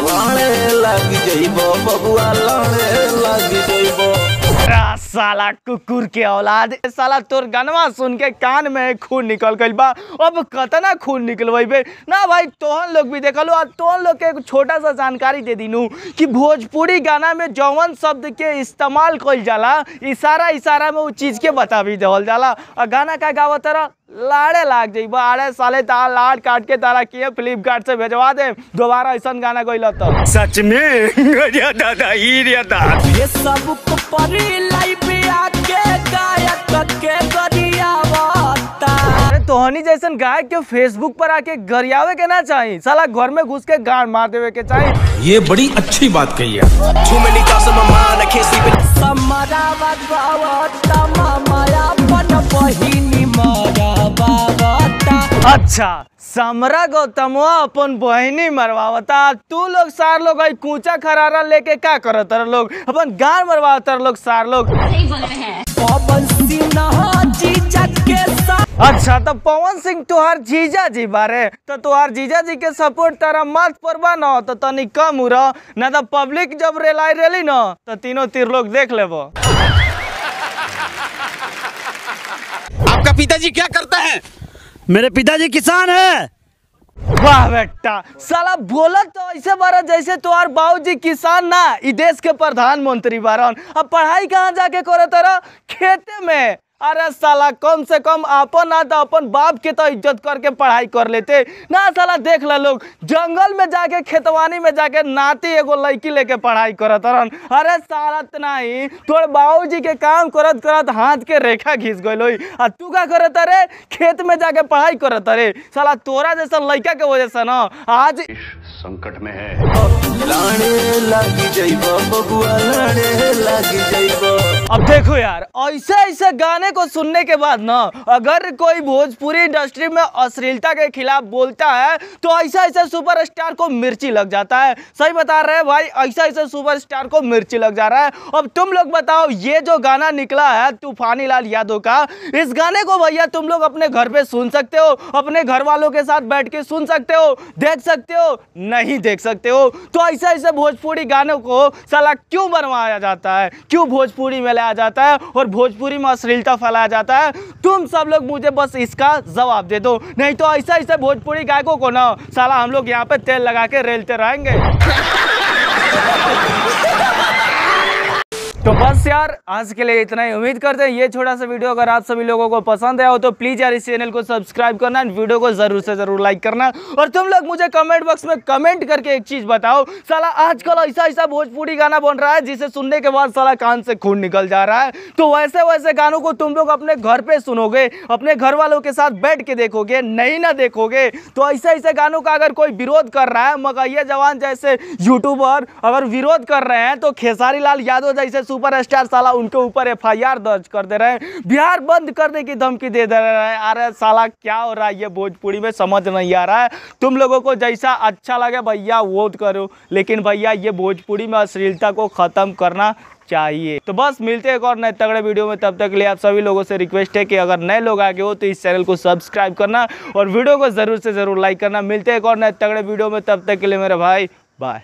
लाड़े लग जइबो बबुआ लाड़े लग जइबो। साला कुकुर के औलाद, साला तोर गानवा सुन के कान में खून निकल गइल बा, अब कतना खून निकलबे ना भाई। तोहन लोग भी देखलो और तोहन लोग के एक छोटा सा जानकारी दे दिनू कि भोजपुरी गाना में जौवन शब्द के इस्तेमाल कइल जाला इशारा इशारा में वो चीज़ के बता भी देवल जाला। और गाना का गावत रहा लाड़े लाग जइबो। अरे साले तार लाड़ काट के तारा किए फ्लिपकार्ट से भेजवा दे, दोबारा ऐसा गाना गइल तो सच में दादा ये सब अरे तोहनी जैसन गायक के फेसबुक पर आके गरियावे के ना चाहिए, साला घर में घुस के गांड मार देवे के चाहिए। ये बड़ी अच्छी बात कही है। अच्छा समरा गौतमवा अपन बहिनी मरवावता, तू लोग सार लोग आई कूचा खरारा लेके का करत लोग, अपन गान मरवावत लोग सार लोग। अच्छा तो पवन सिंह तुहार जीजा जी बारे, तो तुहार जीजा जी के सपोर्ट तारा मत परबा न तो तनी कम उड़ ना, तो पब्लिक जब रेलाई रेली न तो तीनों तीर लोग देख लेबो। आपका पिताजी क्या करता है? मेरे पिताजी किसान है। वाह बेटा, साला बोलत तो ऐसे बारा जैसे तुहार बाबूजी किसान ना इ देश के प्रधानमंत्री बारन। अब पढ़ाई कहाँ जाके करे तारा? खेते में। अरे साला कम से कम अपन ना तो अपन बाप के तो इज्जत करके पढ़ाई कर लेते ना। साला देख ला लोग जंगल में जाके खेतवानी में जाके नाती एगो लड़की लेके पढ़ाई करत रहन। अरे साला नहीं तोर बाबूजी के काम करत करत हाथ के रेखा घिस गइल होई, आ तू का करत अरे खेत में जाके पढ़ाई करत अरे। साला तोरा जैसा लड़का के वजह से ना आज संकट में है। लाड़े लग जइबो बबुआ लाड़े लग जइबो। अब देखो यार ऐसे ऐसे गाने को सुनने के बाद ना अगर कोई भोजपुरी इंडस्ट्री में अश्लीलता के खिलाफ बोलता है तो ऐसा ऐसा सुपरस्टार को मिर्ची लग जाता है। सही बता रहे हैं भाई, ऐसा ऐसा सुपरस्टार को मिर्ची लग जा रहा है। अब तुम लोग बताओ ये जो गाना निकला है तूफानी लाल यादव का, इस गाने को भैया तुम लोग अपने घर पे सुन सकते हो, अपने घर वालों के साथ बैठ के सुन सकते हो, देख सकते हो, नहीं देख सकते हो। तो ऐसे ऐसे भोजपुरी गानों को साला क्यों बनवाया जाता है, क्यों भोजपुरी में लाया जाता है और भोजपुरी में अश्लीलता फैलाया जाता है? तुम सब लोग मुझे बस इसका जवाब दे दो, नहीं तो ऐसा ऐसे भोजपुरी गायकों को ना साला हम लोग यहाँ पे तेल लगा के रेलते रहेंगे। तो बस यार आज के लिए इतना ही। उम्मीद करते हैं ये छोटा सा वीडियो अगर आप सभी लोगों को पसंद आया हो तो प्लीज़ यार इस चैनल को सब्सक्राइब करना, वीडियो को ज़रूर से ज़रूर लाइक करना। और तुम लोग मुझे कमेंट बॉक्स में कमेंट करके एक चीज़ बताओ, साला आजकल ऐसा ऐसा भोजपुरी गाना बन रहा है जिसे सुनने के बाद साला कान से खून निकल जा रहा है। तो वैसे वैसे गानों को तुम लोग अपने घर पर सुनोगे, अपने घर वालों के साथ बैठ के देखोगे, नहीं ना देखोगे। तो ऐसे ऐसे गानों का अगर कोई विरोध कर रहा है, मगैया जवान जैसे यूट्यूबर अगर विरोध कर रहे हैं तो खेसारी लाल यादव जैसे सुपरस्टार साला उनके ऊपर एफआईआर दर्ज कर दे रहे हैं, बिहार बंद करने की धमकी दे दे रहे हैं। अरे साला क्या हो रहा है ये भोजपुरी में, समझ नहीं आ रहा है। तुम लोगों को जैसा अच्छा लगे भैया वोट करो, लेकिन भैया ये भोजपुरी में अश्लीलता को ख़त्म करना चाहिए। तो बस मिलते हैं एक और नए तगड़े वीडियो में, तब तक के लिए आप सभी लोगों से रिक्वेस्ट है कि अगर नए लोग आगे हो तो इस चैनल को सब्सक्राइब करना और वीडियो को ज़रूर से ज़रूर लाइक करना। मिलते हैं एक और नए तगड़े वीडियो में, तब तक के लिए मेरे भाई बाय।